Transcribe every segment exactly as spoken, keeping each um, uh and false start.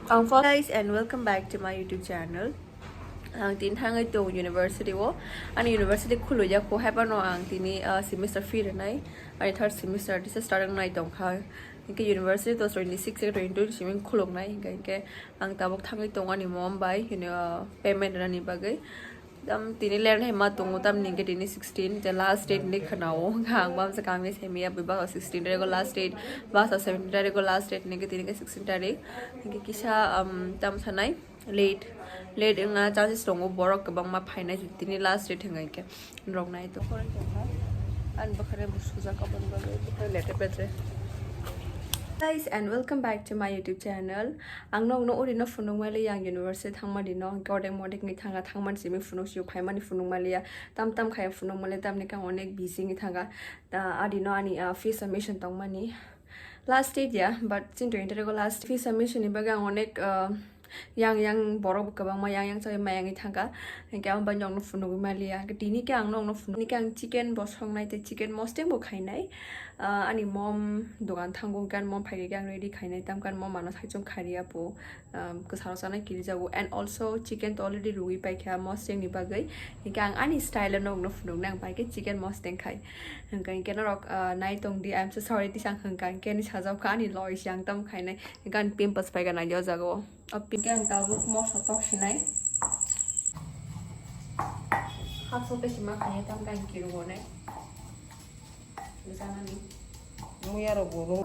Ang first guys and welcome back to my YouTube channel. Ang tini thangwi tong university o. Ani university khulujak ko haibano ang tini, uh, semester fee rwnai. Ani third semester this is starting nai tongkha. Hingke university to twenty six ke twenty two simi khuluknai. Hingke, hingke ang tabuk thangwi tong ani mom bai, you know, uh, payment rani bagwi. Tam tini ler hai ma tongo, tam ningke tini sixteen, je last date ni khwnao. Ang bam sa kami se miya bui basa sixteen tarik o last date, basa seventeen tarik o last date, ningke tini ke sixteen tarik. Ningke kisa, um, tam sanai late, late wngna chances tongo, borok kwbangma phainai tini last date hwnka hingke rok nai to. Ani bwkhare bo sujak aboni bagwi bwkhare lete petre. Guys and welcome back to my YouTube channel. Ang nokno uri no phunuk mali yang university thangmani no, hingke odek modek ni thanga thangmani simi phunuk sio phaimani phunuk mali ya. Tam tam khaya phunuk mali, tamni kang onek busy ni thanga. Ta adi no ani, ah, fee submission tongmani. Last date ya, but chin twenty tarik o last fee submission ni bagwi ang onek, ah, yang yang borok bo kwbangma yang yang chai mayangwi thangkha. Hingke ang bai nokno phunugwi maliya. Tini ke ang nokno phunuk, tini ke ang chicken bo songnai tei chicken mosteng bo khainai. Ah, ani mom dogan thango, hingke ani mom phaikhe ang ready khainai, tamkhe ani mom ano saichung khariya po. Um, kwsaro chanai kirijago, and also chicken to already ruwi paikha mosteng ni bagwi. Hingke ang ani style o nokno phunuknai, ang paikhe chicken mosteng khai. Hingke, hingke norok, uh, nai tongdi, I'm so sorry, tisang hingka hingke ani sajabkha ani loi si ang tam khainai. Hingke ani pimples paikha nai o jaga o. O pink ang tabuk moso tok sinai. Hapso pesi ma khainai tam khe ang kirugo nai. Bwsanani. Muya rok bo rung.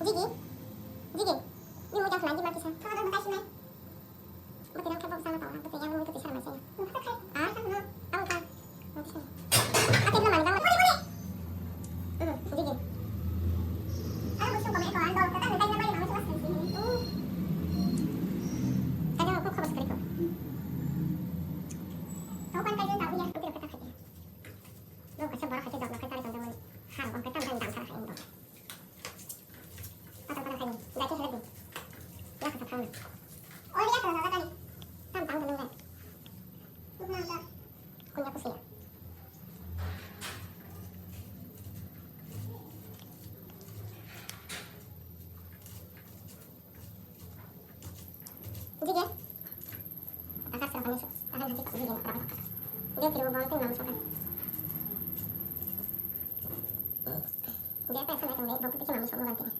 Jigi, jigi, ni mo jang khna jima kisa. Thang thang thang sinai. Bwtwi rang khe bok jang tong, bwtwi yang bwtwi sar mai se. Ah, no, ang ka. Ate no mani jang. Jigi. Ano busung kome ko ando, kata ngai na mani mamu suas kan sini. Ada aku khabas kari ko. Kau kan kajian tahu ya, bwtwi rang khe ta khaiti. Lo kaisa bara khaiti dok na khaita ri tong jang mani. Har bang khaita dang dang sar khain dok. Patang patang khaini, jati helai di. Yakha sa thangna. Oi, yakha sa thangna. Tam tang dulu deh. Kunya kusia. Jige. Takar sira kami su. Akan hati tak jige nak rapat. Dia kiri bawang ting mamu sokan. Dia tak sana tunggu, bawang ting mamu sokan tini.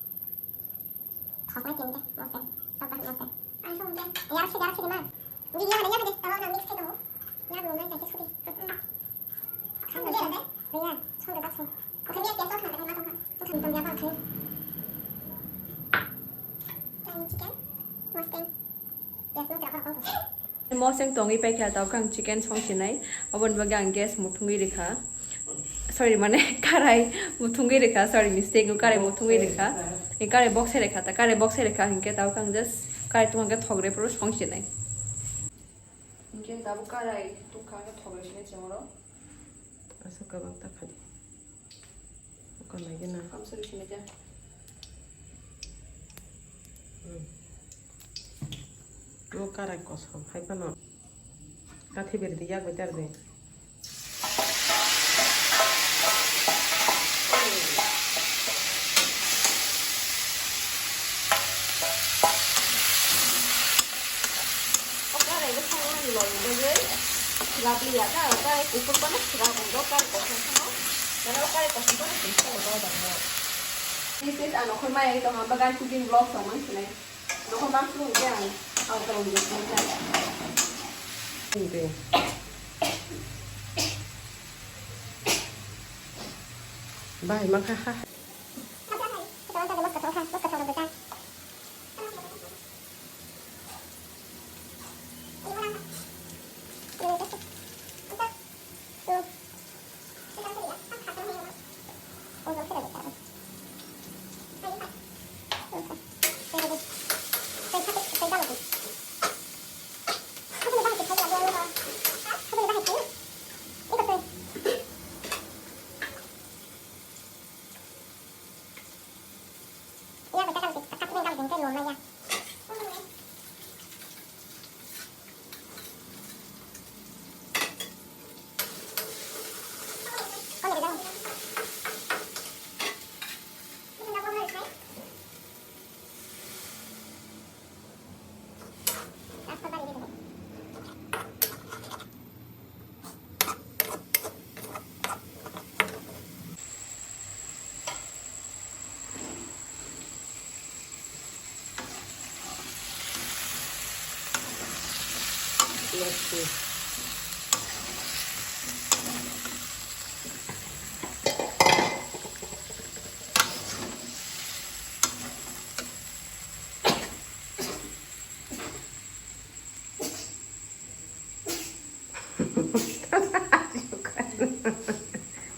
Thok nai tini de, moste. Thok bah moste. Ang song de. Ya si, ya si di ma. Di ya, ya de, tawa na mix khe do. Ya bu nai khe sudi. Khang de de. Ya, song de tak song. Oke, dia dia thok na de ma thok. Thok na de ya ba khe. Yang chicken, moste. Ya, song de apa kau. Moseng tongwi paikha, tawkhe ang chicken songsinai, oboni bagwi ang gas muthungwi rikha, sorry, mane karai muthungwi rikha, sorry, mistake, karai muthungwi rikha, karai box hai rikha, ta karai box hai rikha, hinkhe tawkhe ang just karai tongkha khe thogre phuru songsinai. Hinkhe tabuk karai tongkha khe thogre sinai chengro. Aswk kwbang ta khadi. Buka lagi na. Kamsa rwchini khe. Hmm. Bo karai kosom hai phano. Kathi beri di yak bai tar de. O karai bwskango ani loi bagwi swrap liya kha, o karai kuphur phano swrap wngo, karai kosom phano, jara o karai kosom phano simi sabo dodongo. This is a nokhorma ekdom hamba gan cooking vlog tongmani sinai. Nokhorma ang sung khe ang Bahai ma kha ha.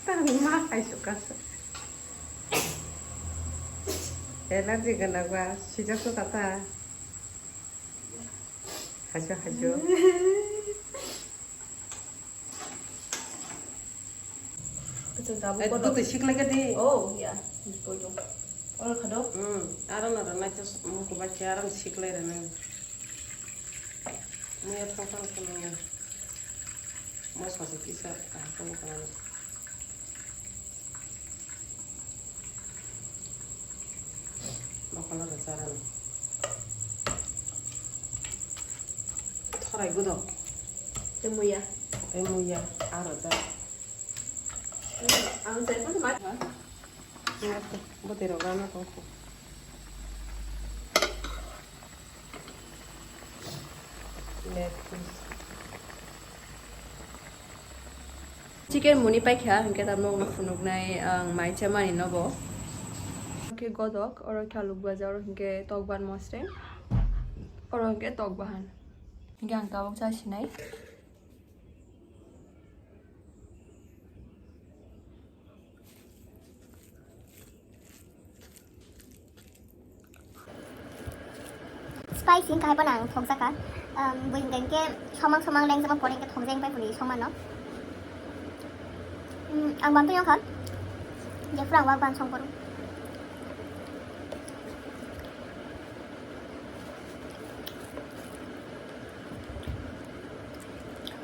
Tang ma hai suka sa. Energy gana gua sijak to tata. Hajo hajo. Acha, tabuk. Eh, kono. Dutu siklai ka di. Oh, ya. Boido. Oro khado. Hmm, aro na rana chas muku ba charan siklai rana. Muya thong thong thong ya. Mosla se kisa ka thong thong. Mokolo rwchar ano. Thorai gudok. Tei muya. Tei muya, a rwchar. Ang se phano ma. Bwtwi rok rana tongkho. Leg piece. Chicken muni paikha, hinkhe tabuk nokno phunuknai ang mai chamani nobo. Hinkhe godok, oro khe alu bhaja, oro hinkhe tok ban mosreng, oro hinkhe tok bahan. Hinkhe ang tabuk chasinai. Spicy wngkha hai phano ang thokjakha. Um, buini hinkhe somang somang lengjak pore hinkhe thokjak wngpai phuni somano. Um, ang bantui wngkha. Jephuru ang wak ban songphuru.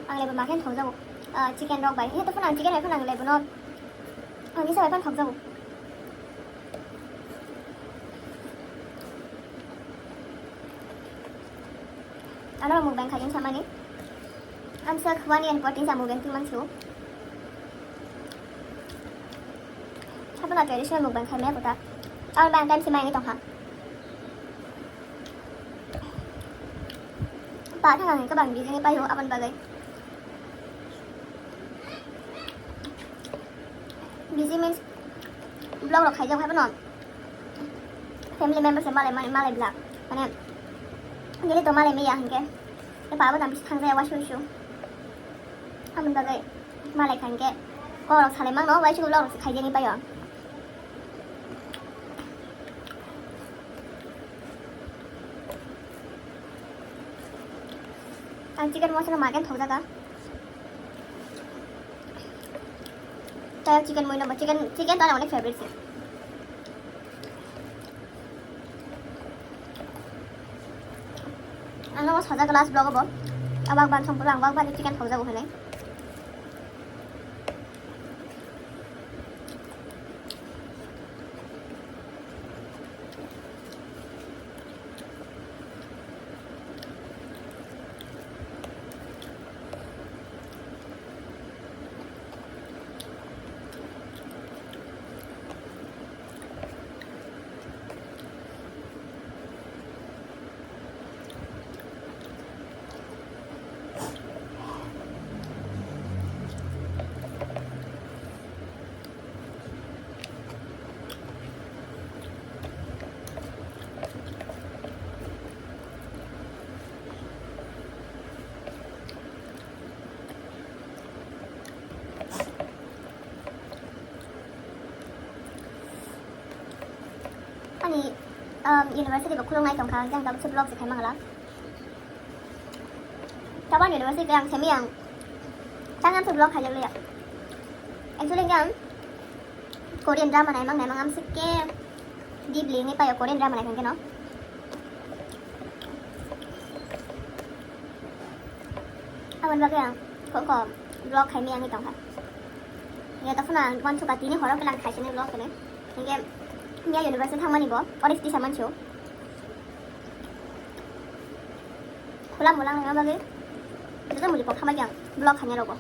Ang lebu makhe thokjago. Ah, chicken rok bai. He to phano ang chicken bai phano ang lebu no. Ang isa bai phano thokjago. Ano mukbang khaijin samani. Amsa khwani and protein sa mukbang twi mansu. Chapana traditional mukbang khaimaya kota. Ang bang time si maini tongha. Pa thang ang kabang busy ni payo abon bagai. Busy means vlog rok khaijak hai phano. Family members malai mani malai bla. Mane daily to malai miya hinkhe. Te pa bo tang bisi thangjaya wasu wasu. Aboni bagwi malai kha hinkhe. Kok rok salai mangno waisuk vlog rok se khaijani paio. Ang chicken mosla magen thokjaka. Tei chicken moi no chicken chicken to ani onek favorite se. Ano sajak last vlog bo. Abak ban song ang bak ban chicken thokjago hinai. Um, university bo khulungnai tongkha, jang tabuk se vlog se khai mangala. Tabuk university ang semi ang tangan se vlog khai liya. Actually ang Korean drama naimang naimang am se ke deeply ni payo Korean drama naikha keno. Aboni bagwi ang kok kok vlog khai miyang tongkha. Ya tokhono ang uansukha tini horo kelang khai sini vlog kene. Hingke miya university thangmani bo oris tisa mancho. Khula mulang na bagwi. Joto muli kok thangma yang vlog khai rogo.